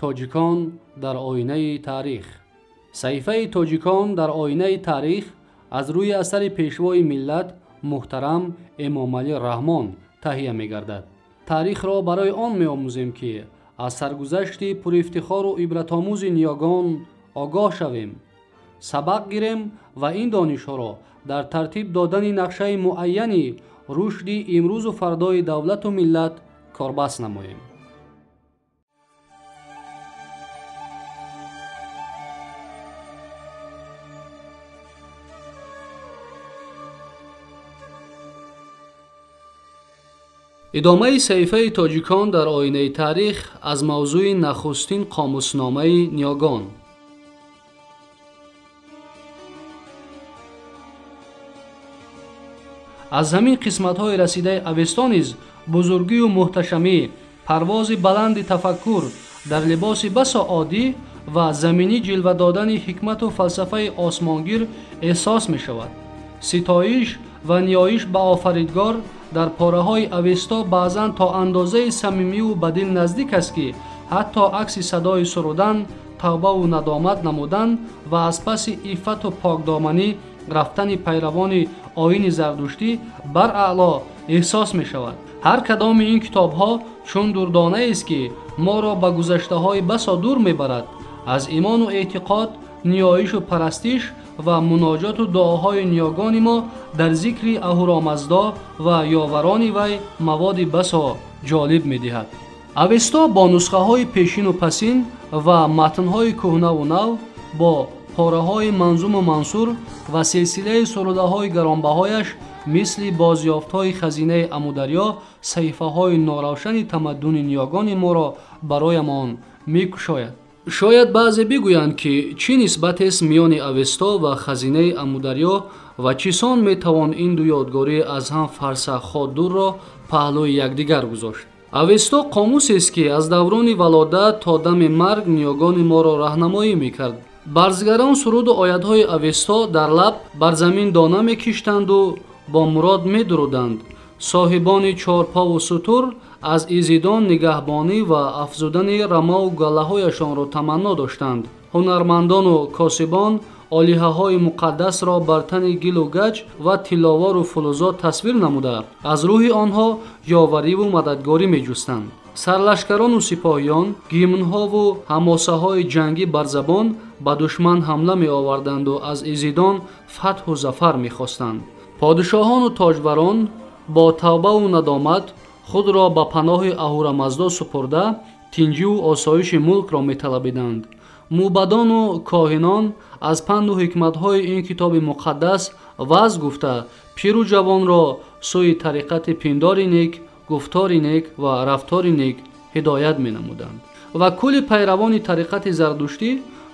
Тоҷикон дар оинаи таърих. Саҳифаи Тоҷикон дар оинаи таърих аз рӯи асари пешвои миллат муҳтарам Эмомалӣ Раҳмон таҳия мегардад. Таърихро барои он меомӯзем, ки аз саргузашти пурифтихору ибратомӯзи ниёгон огоҳ шавем, сабақ гирем ва ин донишҳоро дар тартиб додани нақшаи муайяни рушди имрӯзу фардои давлату миллат корбаст намоем. Идомаи саҳифаи Тоҷикон дар оинаи таърих аз мавзӯи нахустин қомусномаи ниёгон. Аз ҳамин қисматҳои расидаи Авесто низ бузургию муҳташамӣ, парвози баланди тафаккур дар либоси басо оддӣ ва заминӣ ҷилва додани ҳикмату фалсафаи осмонгир эҳсос мешавад. Ситоиш ва ниёиш ба офаридгор дар пораҳои Авесто баъзан то андозаи самимиву ба дил наздик аст, ки ҳатто акси садои сурудан, тавбаву надомат намудан ва аз паси иффату покдоманӣ рафтани пайравони оини зардуштӣ бараъло эҳсос мешавад. Ҳар кадоми ин китобҳо чун дурдонаест, ки моро ба гузаштаҳои басо дур мебарад, аз имону эътиқод, ниёишу парастиш ва муноҷоту дуоҳои ниёгони мо дар зикри Аҳуромаздо ва ёварони вай маводи басо ҷолиб медиҳад. Авесто бо нусхаҳои пешину пасин ва матнҳои кӯҳнаву нав, бо пораҳои манзуму мансур ва силсилаи сурудаҳои гаронбаҳояш мисли бозёфтҳои хазинаи Амударё саҳифаҳои норавшани тамаддуни ниёгони моро бароямон мекушояд. Шояд баъзе бигӯянд, ки чӣ нисбатест миёни Авесто ва хазинаи Амударё ва чӣ сон метавон ин ду ёдгорӣ аз ҳам фарсахҳо дурро паҳлӯи якдигар гузошт. Авесто қомусест, ки аз даврони валодат то дами марг ниёгони моро раҳнамоӣ мекард. Барзгарон суруду оятҳои Авесто дар лаб бар замин дона мекиштанду бо мурод медуруданд. Соҳибони чорпову сутур аз изидон нигаҳбонӣ ва афзудани рамаву галлаҳояшонро таманно доштанд. Ҳунармандону косибон олиҳаҳои муқаддасро бар тани гилу гаҷ ва тилловору фулузот тасвир намуда, аз рӯҳи онҳо ёвариву мададгорӣ меҷустанд. Сарлашкарону сипоҳиён гимнҳову ҳамосаҳои ҷангӣ бар забон ба душман ҳамла меоварданду аз изидон фатҳу зафар мехостанд. Подишоҳону тоҷварон бо тавбаву надомат худро ба паноҳи Аҳурамаздо супурда, тинҷиву осоиши мулкро металабиданд. Мӯбадону коҳинон аз панду ҳикматҳои ин китоби муқаддас ваъз гуфта, пиру ҷавонро сӯи тариқати пиндори нек, гуфтори нек ва рафтори нек ҳидоят менамуданд. Ва кулли пайравони тариқати зардуштӣ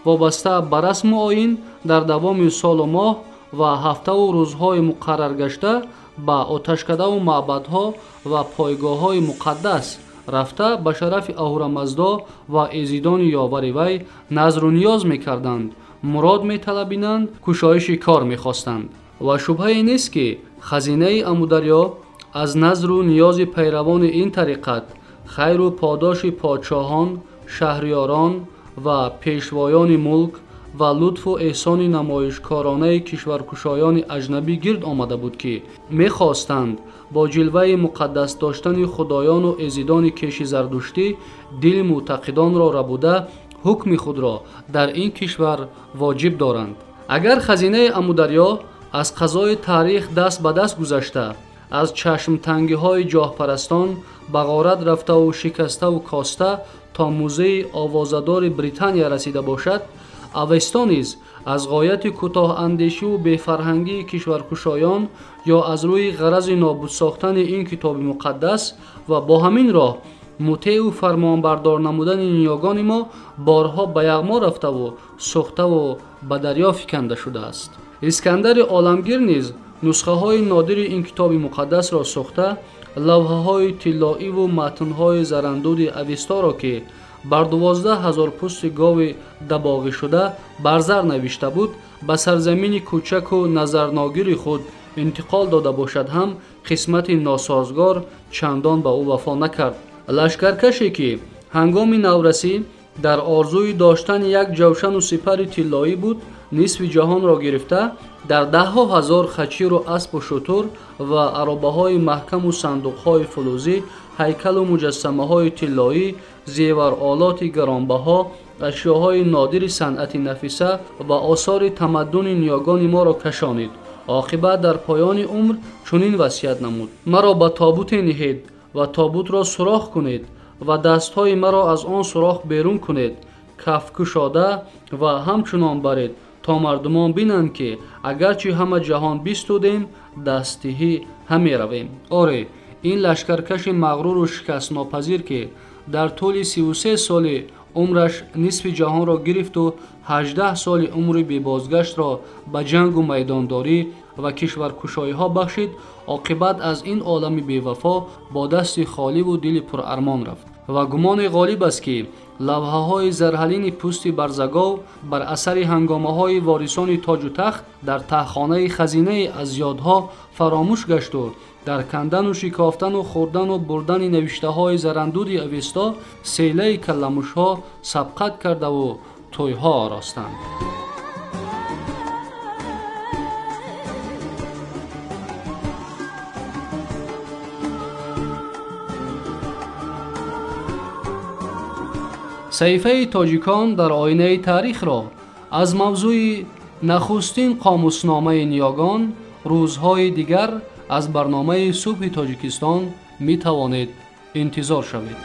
вобаста ба расму оин дар давоми солу моҳ ва ҳафтаву рӯзҳои муқарраргашта ба оташкадаву маъбадҳо ва пойгоҳҳои муқаддас рафта ба шарафи Аҳурамаздо ва эзидони ёвари вай назру ниёз мекарданд, мурод металабиданд, кушоиши кор мехостанд. Ва шубҳае нест, ки хазинаи Амударё аз назру ниёзи пайравони ин тариқат, хайру подоши подшоҳон, шаҳриёрон ва пешвоёни мулк ва лутфу эҳсони намоишкоронаи кишваркушоёни аҷнабӣ гирд омада буд, ки мехостанд бо ҷилваи муқаддас доштани худоёну эзидони кеши зардуштӣ дили мӯътақидонро рабуда ҳукми худро дар ин кишвар воҷиб доранд. Агар хазинаи Амударё аз қазои таърих даст ба даст гузашта, аз чашмтангиҳои ҷоҳпарастон ба ғорат рафтаву шикаставу коста то музеи овозадори Британия расида бошад, Авесто низ аз ғояти кӯтоҳандешиву бефарҳангии кишваркушоён ё аз рӯи ғарази нобуд сохтани ин китоби муқаддас ва бо ҳамин роҳ мутеъу фармонбардор намудани ниёгони мо борҳо ба яғмо рафтаву сӯхтаву ба дарё фиканда шудааст. Искандари оламгир низ нусхаҳои нодири ин китоби муқаддасро сӯхта, лавҳаҳои тиллоиву матнҳои зарандуди Авесторо, ки бар 12 000 пӯсти гови дабоғӣшуда бар зар навишта буд, ба сарзамини кӯчаку назарногири худ интиқол дода бошад ҳам, қисмати носозгор чандон ба ӯ вафо накард. Лашкаркаше, ки ҳангоми наврасӣ Дар орзуи доштани як ҷавшану сипари тиллоӣ буд, нисфи ҷаҳонро гирифта, дар даҳҳо ҳазор хачиру аспу шутур ва аробаҳои маҳкаму сандуқҳои фулӯзӣ, ҳайкалу муҷассамаҳои тиллоӣ, зеваролоти гаронбаҳо, ашёҳои нодири санъати нафиса ва осори тамаддуни ниёгони моро кашонид. Оқибат дар поёни умр чунин васият намуд: маро ба тобуте ниҳед ва тобутро сурох кунед ва дастҳои маро аз он сурох берун кунед, кафкушода ва ҳамчунон баред, то мардумон бинанд, ки агарчи ҳама ҷаҳон бистудем, дастиҳӣ ҳамеравем. Оре, ин лашкаркаши мағруру шикастнопазир, ки дар тӯли 33 соли умраш нисфи ҷаҳонро гирифту 18 соли умри бебозгаштро ба ҷангу майдондорӣ ва кишваркушоиҳо бахшид, оқибат аз ин олами бевафо бо дасти холиву дили пурармон рафт. Ва гумони ғолиб аст, ки лавҳаҳои зарҳалини пӯсти барзагов бар асари ҳангомаҳои ворисони тоҷу тахт дар таҳхонаи хазинаи аз ёдҳо фаромӯш гашту дар кандану шикофтану хӯрдану бурдани навиштаҳои зарандуди Авесто селаи калламушҳо сабқат кардаву тӯйҳо оростанд. Саҳифаи тоҷикон дар оинаи таърихро аз мавзӯи нахустин қомусномаи ниёгон рӯзҳои дигар аз барномаи субҳи Тоҷикистон метавонед интизор шавед.